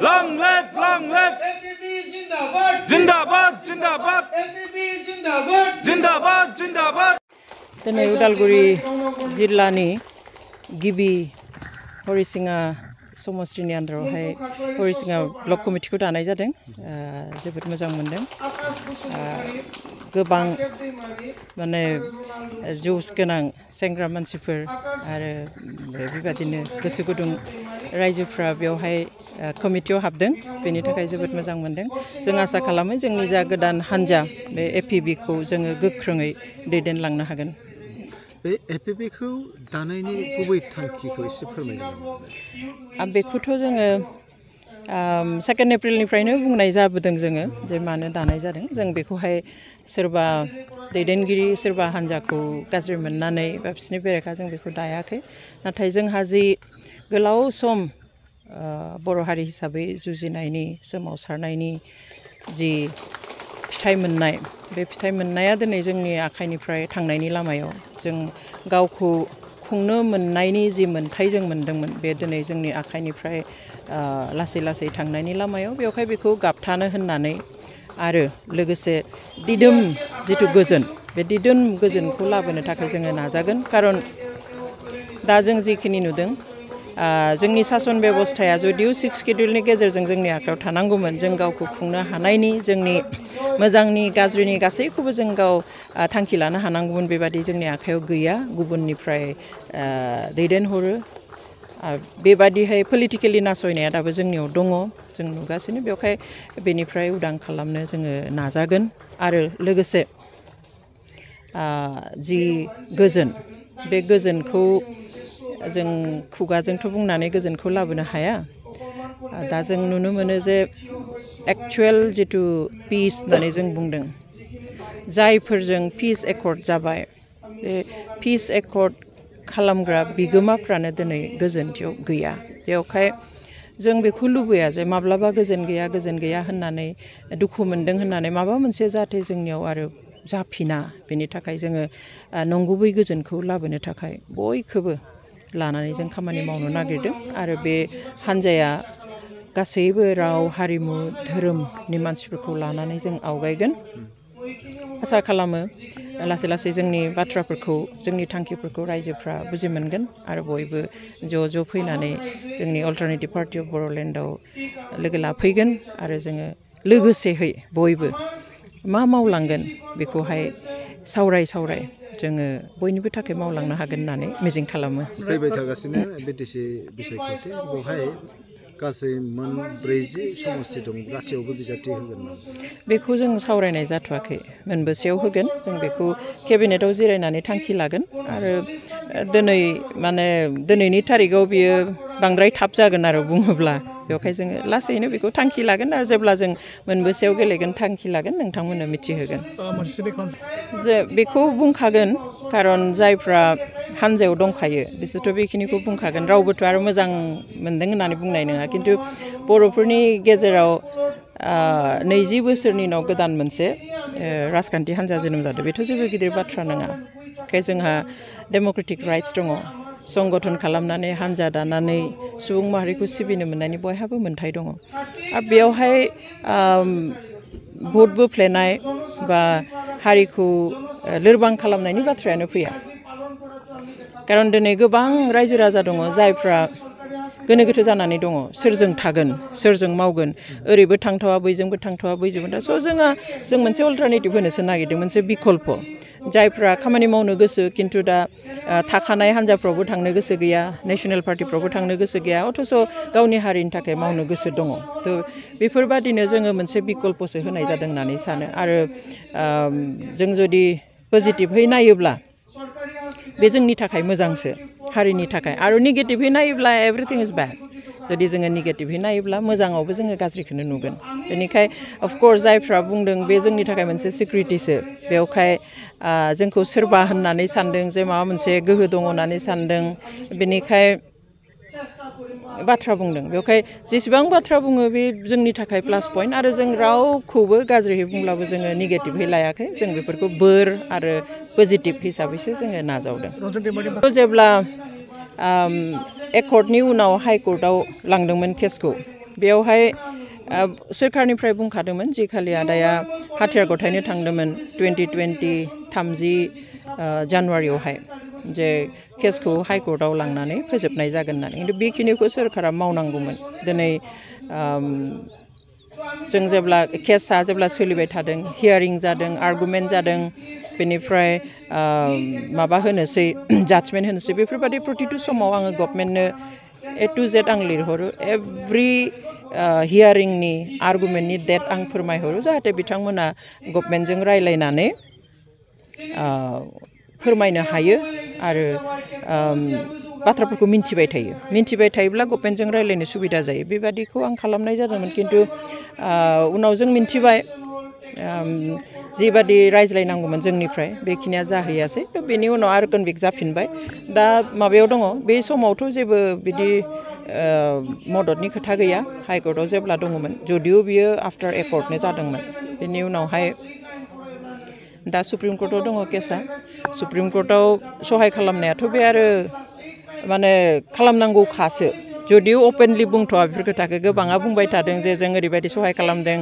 Long live, APP Zindabad, Zindabad, Zindabad, APP Zindabad, Zindabad, Zindabad. दिनै उदालगुरि जिल्लानि गिबि हरिसिङा समस्तिनि आन्दारावहाय हरिसिङा block कमिटिखौ दानाय जादों। जोबोद मोजां मोनदों। गोबां माने जौस गोनां सेंग्रा मानसिफोर आरो बेबादिनो गोसो गुदुं रायजोफ्रा बेवहाय कमिटियाव हाबदों। बेनि थाखाय जोबोद मोजां मोनदों। जों आसा खालामो जोंनि जा गोदान हान्जा बे एपिबिखौ जोङो गोख्रोङै दैदेनलांनो हागोन। बे एपिबिखौ दानायनि गुबै थांखिखौ एसे फोरमायगोन। बेखौथ' जोङो 2 एप्रिलनिफ्रायनो बुंनाय जाबोदों जोङो जे मानो दानाय जादों। जों बेखौहाय सोरबा दैदेनगिरि सोरबा हान्जाखौ गाज्रि मोननानै बा बिसिनि बेरेखा जों बेखौ दायाखै। नाथाय जोंहा जि गोलाव सम बर' हारि हिसाबै जुजिनायनि सोमावसारनायनि जि फिथाइ मोननाय बे फिथाइ मोननाया दिनै जोंनि आखाइनिफ्राय थांनायनि लामायाव जों गावखौ खुंनो मोननायनि जि मोन्थाय जों मोन्दोंमोन बे दिनै जोंनि आखाइनिफ्राय लासै लासै थांनायनि लामायाव बेवहाय बेखौ गाबथानो होननानै आरो लोगोसे दिदोम जिथु गोजोन बे दिदोम गोजोनखौ लाबोनो थाखाय जोङो नाजागोन। खारन दा जों जिखिनि नुदों जोंनि सासन बेबस्थाया जुदिउ 6 सिड्युलनि गेजेरजों जोंनि आखायाव थानांगौमोन जों गावखौ खुंनो हानायनि जोंनि मोजांनि गाज्रिनि गासैखौबो जों गाव थांखि लानो हानांगौमोन बेबादि जोंनि आखायाव गैया। गुबुननिफ्राय दैदेनहरो बेबादिहाय पलिटिकेलि नासयनाया दाबो जोंनियाव दङ। जों नुगासिनो बेवहाय बेनिफ्राय उदां खालामनो जोङो नाजागोन आरो लोगोसे जि गोजोन बे गोजोनखौ जों खुगाजोंथ' बुंनानै गोजोनखौ लाबोनो हाया। दा जों नुनो मोनो जे एक्चुवेल जिथु पिस होननानै जों बुंदों जायफोरजों पिस एकर्ड जाबाय बे पिस एकर्ड खालामग्रा बिगोमाफ्रानो दिनै गोजोनथियाव गैया। बेवहाय जों बेखौ लुबैया जे माब्लाबा गोजोन गैया होननानै दुखु मोनदों होननानै माबा मोनसे जाहाथे जोंनियाव आरो जाफिना। बेनि थाखाय जोङो नंगुबै गोजोनखौ लाबोनो थाखाय बयखौबो लानानै जों खामानि मावनो नागिरदों आरो बे हान्जाया गासैबो राव हारिमु धोरोमनि मानसिफोरखौ लानानै जों आवगायगोन। आसा खालामो लासै लासै जोंनि बाथ्राफोरखौ जोंनि थांखिफोरखौ रायजोफ्रा बुजि मोनगोन आरो बयबो ज' फैनानै जोंनि अल्टारनेटिभ पार्टि अफ बर'लेण्डआव लोगो लाफैगोन आरो जोङो लोगोसेहै बयबो मा मावलांगोन बेखौहाय सावराय जोङो बयनिबो थाखाय मावलांनो हागोन होननानै मिजिं खालामो। फैबाय थागासिनो बिटिसि बिसायख'थि बेवहाय गासै 40 समस्ति दं गासैयावबो बिजाथि होगोन नामा? बेखौ जों सावरायनाय जाथ'वाखै मोनबेसेयाव होगोन जों बेखौ केबिनेटआव जिरायनानै थांखि लागोन आरो दिनैनि थारिखआव बियो बांद्राय थाब जागोन आरो बुङोब्ला बेवहाय जोङो लासैनो बेखौ थांखि लागोन आरो जेब्ला जों मोनबेसेयाव गेलेगोन थांखि लागोन नोंथांमोननो मिथिहोगोन। जे बेखौ बुंखागोन खारन जायफ्रा हान्जायाव दंखायो बिसोरथ' बेखिनिखौ बुंखागोन। रावबोथ' आरो मोजां मोनदों होननानै बुंनाय नङा। खिन्थु बर'फोरनि गेजेराव 20 बोसोरनि उनाव गोदान मोनसे राजखान्थि हान्जा जोनोम जादों बेथ' जेबो गिदिर बाथ्रा नङा। ओंखाय जोंहा डेम'क्रेटिक राइट्स दङ। संगठन खालामनानै हान्जा दानानै सुबुं माहारिखौ सिबिनो मोननायनि बयहाबो मोन्थाय दङ। आरो बेयावहाय भट बोफ्लेनाय बा हारिखौ लोरबां खालामनायनि बाथ्रायानो फैया। खारन दिनै गोबां रायजो राजा दङ जायफ्रा गोनो गोथो जानानै दङ सोरजों थागोन सोरजों मावगोन ओरैबो थांथावा बैजोंबो थांथावा बैजोंबो थांथावा। जों मोनसे अल्टारनेटिभ होनोसो नागिरदों मोनसे बिकल्प जायफ्रा खामानि मावनो गोसो खिन्थु दा थाखानाय हान्जाफ्रावबो थांनो गोसो गैया नेसनेल पार्टिफ्रावबो थांनो गोसो गैया अथ'स' गावनि हारिनि थाखाय मावनो गोसो दङ। थ' बेफोरबादिनो जोङो मोनसे बिकल्पसो होनाय जादों होननानै सानो आरो जों जुदि पजिटिभहै नायोब्ला बे जोंनि थाखाय मोजांसो हारिनि थाखाय आरो नेगेटिभहै नायोब्ला एभ्रिथिं इज बेड। जुदि जोङो नेगेटिभहै नायोब्ला मोजाङावबो जोङो गाज्रिखौनो नुगोन। बेनिखाय अफकर्स जायफ्रा बुंदों बे जोंनि थाखाय मोनसे सिक्युरिटिसो बेवहाय जोंखौ सोरबा होननानै सानदों जे माबा मोनसे गोहो दङ होननानै सानदों बेनिखाय बाथ्रा बुंदों। बेवहाय जेसेबां बाथ्रा बुङो बे जोंनि थाखाय प्लास पइन्ट आरो जों रावखौबो गाज्रियै बुंब्लाबो जोङो नेगेटिभहै लायाखै। जों बेफोरखौ बोर आरो पजिटिभ हिसाबैसो जोङो नाजावदों। जेब्ला एकर्डनि उनाव हाइकर्टआव लांदोंमोन केसखौ बेयावहाय सोरखारनिफ्राय बुंखादोंमोन जि खालि आदाया हाथियार गथायनो थांदोंमोन 2020 30 जानुवारियावहाय जे केसखौ हाइकर्टआव लांनानै फोजोबनाय जागोन होननानै खिन्थु बेखिनिखौ सोरखारा मावनांगौमोन दिनै जों जेब्ला केसआ जेब्ला सोलिबाय थादों हियारिं जादों आर्गुमेन्ट जादों बेनिफ्राय माबा होनोसै जाजमेन्ट होनोसै बेफोरबायदि प्रतिथु समाव आङो गभर्नमेन्टनो A to Z आं लिरहरो एभ्रि हियारिंनि आर्गुमेन्टनि डेट आं फोरमायहरो जाहाथे बिथांमोना गभर्नमेन्टजों रायलायनानै फोरमायनो हायो आरो बाथ्राफोरखौ मिन्थिबाय थायोब्ला गभर्नमेन्टजों रायलायनो सुबिदा जायो बेबादिखौ आं खालामनाय जादोंमोन खिन्थु उनाव जों मिन्थिबाय जिबादि रायज्लायनांगौमोन जोंनिफ्राय बेखिनिया जाहैयासै बेनि उनाव आरो कनभिक्ट जाफिनबाय दा माबायाव दङ बे समावथ' जेबो बिदि मददनि खोथा गैया हाइकर्टआव जेब्ला दङमोन जुदिअ बियो आफ्टार एकर्टनो जादोंमोन बेनि उनावहाय दा सुप्रिम कर्टआव दङ केसा सुप्रिम कर्टआव सहाय खालामनायाथ' बे आरो माने खालामनांगौखासो जुदिअ अपेनलि बुंथ'वा बेफोर खोथाखौ गोबाङा बुंबाय थादों जे जों ओरैबायदि सहाय खालामदों